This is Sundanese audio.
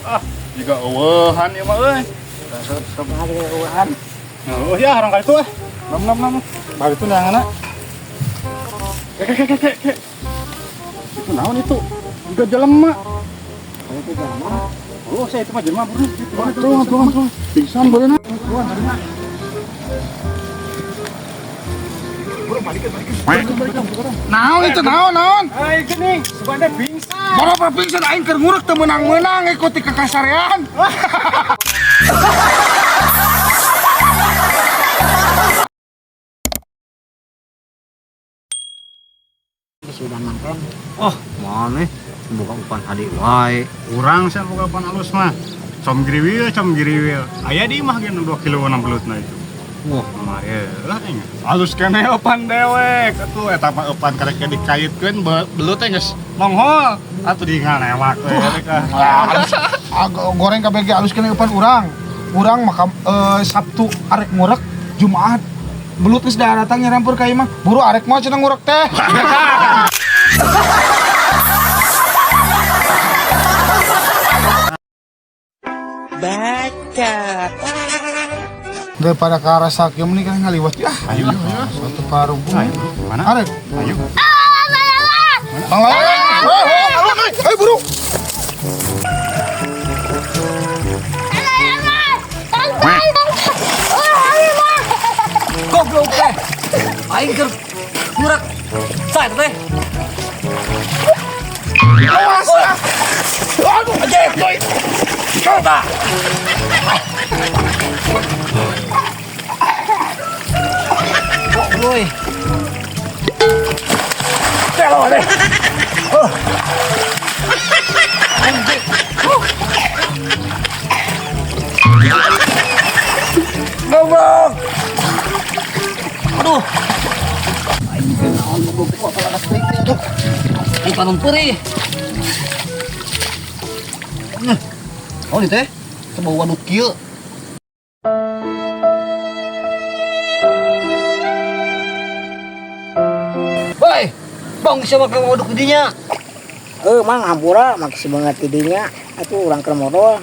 Ah, jiga eueuhan ieu mah euy. Kumaha jeung eueuhan. Oh ya, orang kali itu ah. Nam nam nam. Bari itu neanganna. Ke ke ke ke ke. Itu naon itu? Jiga jelema. Oh, itu jelema. Oh, saya itu mah jelema buru. Tolong, tolong, tolong. Pingsan beureunan. Naon itu naon naon? Ai geuning, sebenarnya pingsan. Baru pingsan aing keur ngurek teu meunang-meunang ikuti kekasarean. Sudah manten. Oh, mana? Buka umpan adik wae. Urang saya buka pan alus mah. Com giriwil, com giriwil. Aya di imah ge 2 kilo belutna itu. Wah, Lumayan lah aing. Alus keneh eupan dewek. Atuh eta mah eupan karek dikaitkeun belut teh geus nonghol. Atuh di ngalewak we rek ah. Goreng KBG alus kena eupan urang. Urang maka Sabtu arek ngurek, Jumat belut geus datang nyerampur ka imah. Buru arek mah cenah ngurek teh. Baca. Daripada ke arah sakieu mending kan ngaliwat ya. Ayo, ayo. Satu parung. Ayo, mana? Arek. Ayo. Bang lawan. Ayo buru. Goblok teh. Aing keur ngurek. Sae teh. Awas. Aduh, ajaib, coy. Coba. Goblok. Teh lawan deh. Anjing. Goblok. Aduh. Aing keur naon goblok kok palakas teh tuh. Aing panon peurih. Nah. Oh, ini teh. Teu bau waduk kieu. Woi, bang siapa make waduk di dinya? Heuh, Mang hampura make sebanget ti dinya. Atuh urang keur modal.